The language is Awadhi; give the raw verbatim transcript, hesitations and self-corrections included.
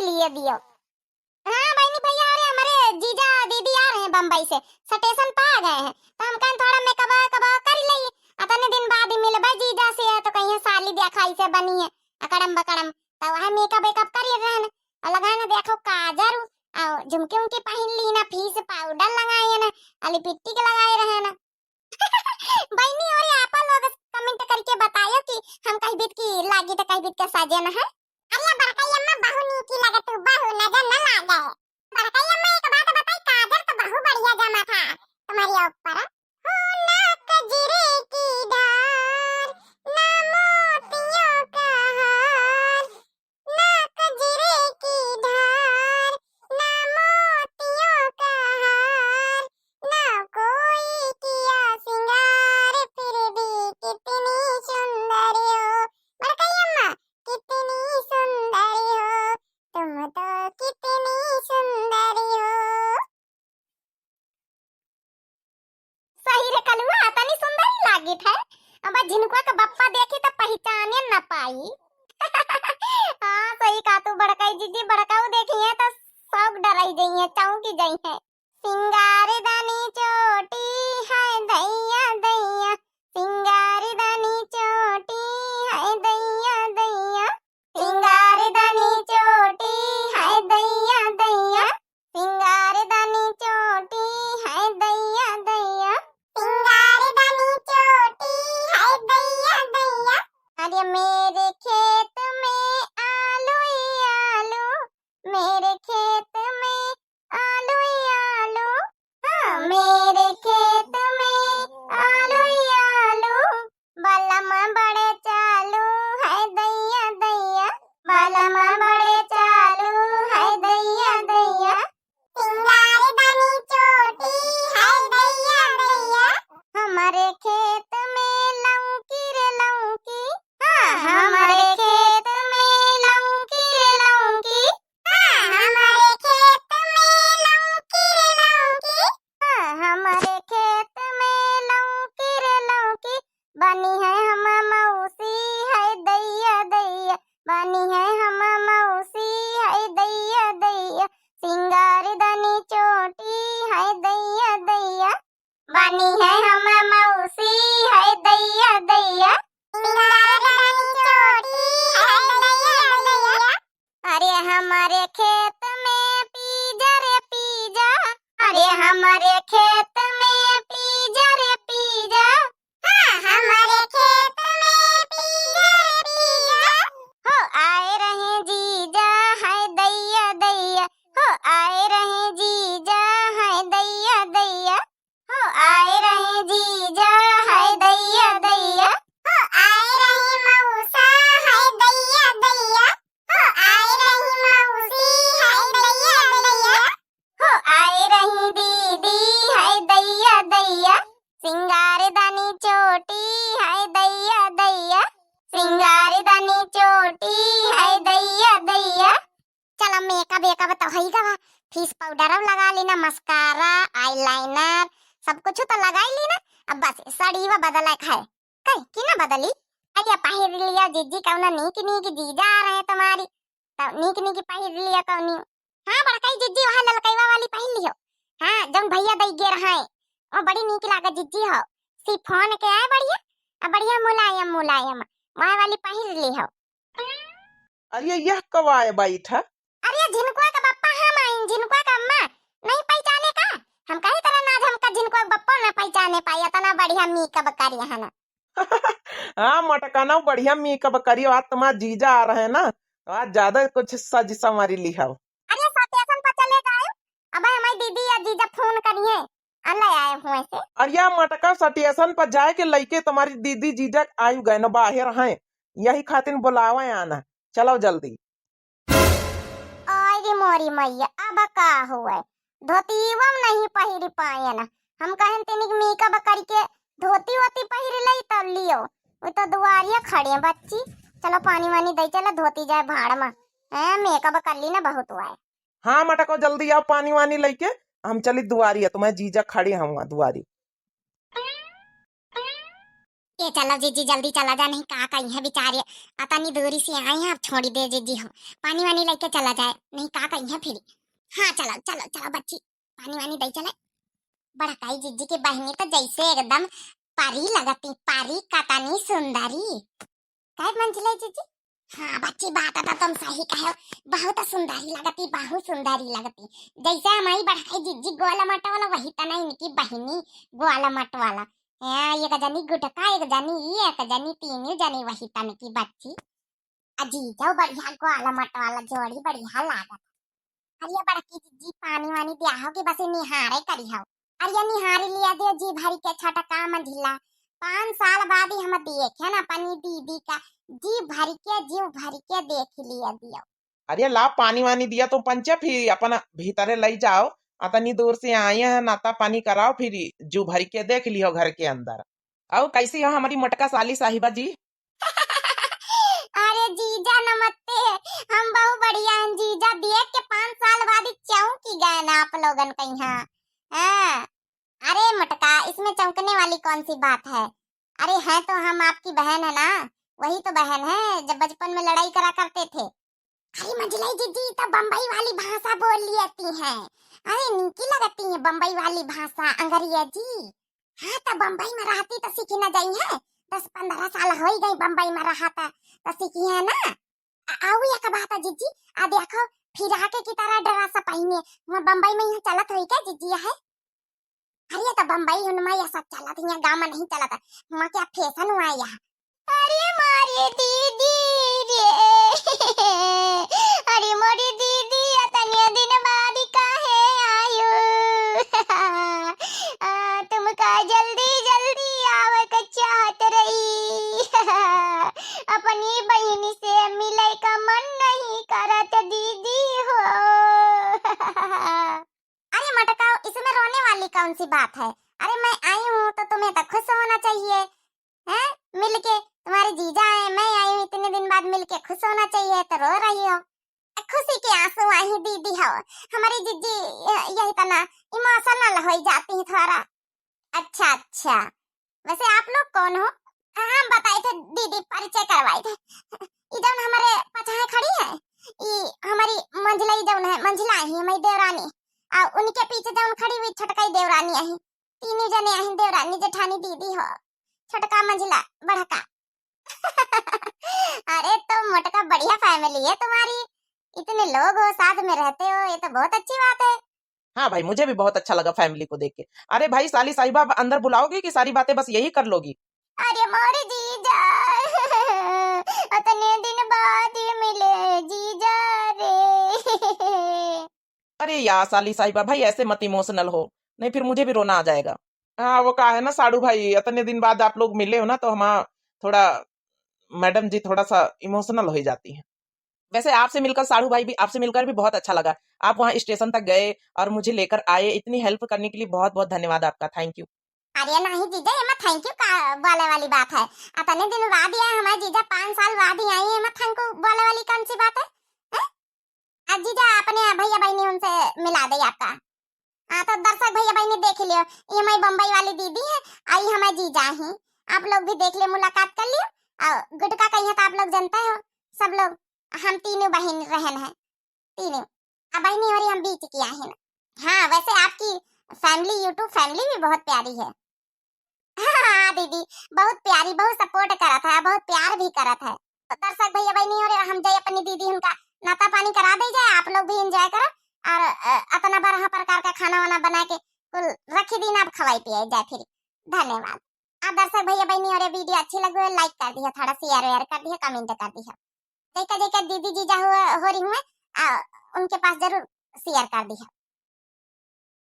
लिए दियो। हाँ बहिनी भइया, अरे हमरे जीजा दीदी आ रहे हैं बम्बई से, स्टेशन पे आ गए हैं, तो हम कहेन थोड़ा मेकअप वेकअप करि लेई, अतने दिन बाद ही मिलबे जीजा से, तो कहिहैं साली देखा ऐसे बनी है अकड़म बकड़म, तो वह मेकअप वेकअप करि रहेन, और लगाएन देखो काजर, और झुमकी उमकी पहिन लीन, फेस पाउडर लगाएन, और लिपस्टिक लगाए रहेन। बहिनी, और आपा लोग comment करिके बतायो कि हम कहि बीत की लागी तो कहि बीत के सजेन है। अरे बड़कई अम्मा, बहु नीकी लगत हू, बहु नजर न लागे। बड़कई अम्मा, एक बात बताई, काजर तो बहु बढ़िया जमा था तुम्हारी ऊपर। हो ना कजरे की धार, ना मोतियों का हार, ना कजरे की धार, ना मोतियों का हार, ना कोई किया सिंगार, फिर भी कितनी सुंदर हो। बड़कई अम्मा, कितनी सुंदर हो, तुम तो कितनी सुंदर हो। सही रे कलुआ, तनी सुंदर ही लागित है। अब झिनकुआ के बप्पा देखी तो पहिचाने न पाई। हाँ, सही कहा तू बड़कई जीजी, बड़काऊ देखिहैं तो सब डराई जइहैं, चौंकी जइहैं। सिंगार दानी चोटी है दैया दैया, सिंगार दानी चोटी है दैया दैया, सिंगार दानी चोटी है दैया दैया, सिंगार दानी चोटी है दैया दैया, सिंगार दानी चोटी है दैया दैया। अरे मेरे खेत में आलू ही आलू, मेरे खेत में आलू ही आलू, हाँ, मेरे खेत में आलू ही आलू, बलमा बड़े चालू है दैया दैया, बलमा बड़े चालू है दैया दैया। सिंगार दानी चोटी है दैया दैया। हमारे खेत में लौकी रे लौकी, हाँ, हमारे खेत में लौकी रे लौकी, हाँ, हमारे खेत में लौकी रे लौकी, हाँ, हमारे खेत में लौकी रे लौकी, बनी है हम मौसी है दैया दैया, बनी है हम मौसी है दैया दैया, सिंगार दानी चोटी है दैया दैया, बनी है हम मौसी है दैया दैया, सिंगार दानी चोटी है दैया दैया। अरे हमारे खेत में पीजा रे पीजा, अरे हमारे खेत में पीजा रे पीजा, हाँ, हमारे खेत में पीजा रे पीजा। हो आए रहे जीजा है दैया दैया, हो आए रहे जीजा है दैया दैया, हो आए रहे जीजा है दैया दैया, हो आए रहे मौसा है दैया दैया, हो आए रही मौसी है दैया दैया, हो आए रही दीदी है दैया दैया, सिंगार दानी चोटी है दैया दैया, सिंगार दानी चोटी है दैया दैया। चलो मेकअप वेकअप तो होई गवा, फेस पाउडर अब लगा लीना, मस्कारा, आईलाइनर, सब कुछ तो लगाई लीना। अब बस सड़ीवा बदले क है, कई कि ना बदली? अरे पहिर लिया जीजी, कौना नीक नीक जीजा आ रहे तुम्हारी, तो नीक नीक पहिर लिया कौनी। हाँ बड़कई जीजी, वहाँ ललकईवा वाली पहिर लियो। हाँ, जौन भैया दई गे रहे, वो बड़ी नीक लागे जीजी हो। शिफॉन के आए बढ़िया, आ बढ़िया मुलायम मुलायम, वहाँ वाली पहिर लियो। अरे यह कब आए बैठा? अरे झिनकुआ का बप्पा हम आइन, झिनकुआ का अम्मा नहीं पहचाने का? हम कही तरह ना, आज हमका झिनकुआ का बप्पा ना पहचाने पाई, इतना बढ़िया मेकअप करी है ना। हाँ मटकनऊ, बढ़िया मेकअप करियो, आज तुम्हार जीजा आ रहे हैं ना, तो आज ज्यादा कुछ सज संवारी लिहाओ। अरे स्टेशन पर चले जाए, अब हमारी दीदी या जीजा फोन करिए, आ ले आए हुए से। अरे या मटका स्टेशन पर जाए के लइके तुम्हारी दीदी जीजा आयु गए न बाहर हैं, यही खातिर बुलावे आना, चलो जल्दी। आय रे मोरी मैया, अब का हुए, धोतीवा नहीं पहिरी पाएन। हम कहन तनिक मेकअप करिके धोती वोती पहिर लई तब लियो। वो तो दुआरिया खड़े हैं बच्ची। चलो पानी वानी दई चला, धोती जाए भाड़ में। हैं, मेकअप कर ली ना बहुत हुआ है। हाँ मटको, जल्दी आओ पानी वानी लइके, हम चली दुआरिया, तुम्हें जीजा खड़े हैं वहाँ दुआरी। ए चलो जीजी, जल्दी चला जा, नहीं का कहिहैं बिचारे, अतनी दूरी से आए हैं, अब छोड़ी दे जीजी हो, पानी वानी लेके चला जाए, नहीं का कहिहैं फिर। हाँ चलो चलो चलो बच्ची, पानी वानी दे चले। बड़काई जीजी की बहिनी तो जैसे एकदम परी लगती, परी, कतनी सुंदरी। कै मंझिला जीजी? हाँ बच्ची, बात तो तुम सही कहे, बहुत सुंदरी लगती, बहुत सुंदरी लगती। जैसे हमारी बड़काई जीजी गोल मटोल, वही तना इनकी बहिनी गोल मटोल। हाँ, एक जनी गुटका, एक जनी ई, एक जनी तीनों जनी वही तन की बच्ची। आ जीजो बढ़िया गोल मटोल, जोड़ी बढ़िया लागत। अरे बड़की जीजी, पानी वानी दिया हो कि बस निहारे करी हो? अरे निहारी लिया दियो जी भरी के छोटका मंझिला। पाँच साल बाद ही हम देखे ना अपनी दीदी का, जी भरी के, जीव भरी के देख लिया दियो। अरे ला पानी वानी दिया तो पंचे, फिर अपन भीतरे लई जाओ, अतनी दूर से आए हैं, नाता पानी कराओ, फिर जी भरी के देख लियो घर के अंदर। और कैसी हो हमारी मोटका साली साहिबा जी? अरे जीजा नमस्ते, हम बहुत बढ़िया हैं जीजा। देख के पाँच साल बाद ही चौंकी गए ना आप लोगन कहीं। हाँ, अरे मोटका, इसमें चौंकने वाली कौन सी बात है? अरे हैं तो हम आपकी बहन है ना, वही तो बहन है जब बचपन में लड़ाई करा करते थे। अरे मंझिलाई जीजी, तो बम्बई वाली भाषा बोल लेती हैं। अरे नीकी लगती है बम्बई वाली भाषा, अंग्रेजी। हाँ, तो बम्बई में रहती तो सीखी न जाई है। दस पन्द्रह साल होई गई बम्बई में रहा था, तो सीखी है ना। आ, आऊ एक बात है जीजी, आ देखो, फिराके की तरह ड्रेस पहने, वहाँ बम्बई में यहाँ चलत होई क्या जीजी है? अरे तो बम्बई उनमें यह सब चलत, यहाँ गाँव में नहीं चलत, वहाँ क्या फैशन हुआ है यहाँ। अरे मारे दीदी रे, अरे मोरी दीदी, अतने दिन बाद काहे आयु? आ, तुमका जल्दी जल्दी आवे के चाहत रही, अपनी बहिनी से मिले का मन नहीं करत दीदी हो। अरे मटकाओ, इसमें रोने वाली कौन सी बात है? अरे मैं आई हूँ तो तुम्हें तो खुश होना चाहिए, हैं? मिलके, तुम्हारे जीजा आए, मैं आई हूँ, इतने दिन बाद मिलके खुश होना चाहिए, तो रो रही हो। खुशी के आंसू आई दीदी हो, हमारी जीजी, य-, यही तना इमोशनल हो जाती है थोड़ा। अच्छा अच्छा, वैसे आप लोग कौन हो? हम बताए थे दीदी, परिचय करवाए थे। ई जौन हमारे पछाए खड़ी है, ई हमारी मंझिला, ई जौन है मंझिला ही हमारी देवरानी, आ उनके पीछे जौन खड़ी हुई छोटकाई देवरानी आई, तीनों जने आई देवरानी जेठानी दीदी हो, छोटका मंझिला बड़का। अरे तो मोटका बढ़िया फैमिली है तुम्हारी, इतने लोग हो साथ में रहते हो, ये तो बहुत अच्छी बात है। हाँ भाई, मुझे भी बहुत अच्छा लगा फैमिली को देख के। अरे भाई, साली साहिबा, अब अंदर बुलाओगी कि सारी बातें बस यही कर लोगी? अरे मोरे जीजा, अतने दिन बाद ही मिले जीजा रे। अरे यार साली साहिबा, भाई ऐसे मत इमोशनल हो, नहीं फिर मुझे भी रोना आ जाएगा। हाँ, वो का है ना साड़ू भाई, अतने दिन बाद आप लोग मिले हो ना, तो हम थोड़ा, मैडम जी थोड़ा सा इमोशनल हो जाती हैं। वैसे आपसे मिलकर, साड़ू भाई भी, आपसे मिलकर भी बहुत अच्छा लगा। आप वहाँ स्टेशन तक गए और मुझे लेकर आए, इतनी हेल्प करने के लिए बहुत बहुत धन्यवाद आपका, थैंक यू। अरे नहीं जीजा, एमा थैंक यू का बोले वाली बात है? अतने दिन बाद ही आए हमारे जीजा, पाँच साल बाद ही आई, एमा थैंक यू बोले वाली कौन सी बात है, हैं? अब जीजा अपने भैया बहनी उनसे मिला दे आपका। हाँ तो दर्शक भैया बहनी देख लियो, ये हमारी बम्बई वाली दीदी है, आई हमारे जीजा ही, आप लोग भी देख लियो, मुलाकात कर लियो। और गुटका कहिए तो आप लोग जानते हो, सब लोग हम तीनों बहन रहन है, तीनों। अब बहनी हो रही हम बीच की आहिन। हाँ वैसे आपकी फैमिली, YouTube फैमिली भी बहुत प्यारी है। हाँ दीदी, बहुत प्यारी, बहुत सपोर्ट करत है, बहुत प्यार भी करत है। तो दर्शक भैया बहनी हो रहे, हम जाए अपनी दीदी उनका नाता पानी करा दे जाए, आप लोग भी एंजॉय करो और अ, अतना बारह प्रकार का खाना वाना बना के कुल रखी दीन, आप खवाई पियाई जाए फिर। धन्यवाद। आ दर्शक भैया बहनी हो रहे, वीडियो अच्छी लगे हो लाइक कर दिया, थोड़ा शेयर वेयर कर दिया, कमेंट कर दिया। जैका जैका दीदी जीजा हो, हो रही हुए, आ, उनके पास जरूर शेयर कर दिया।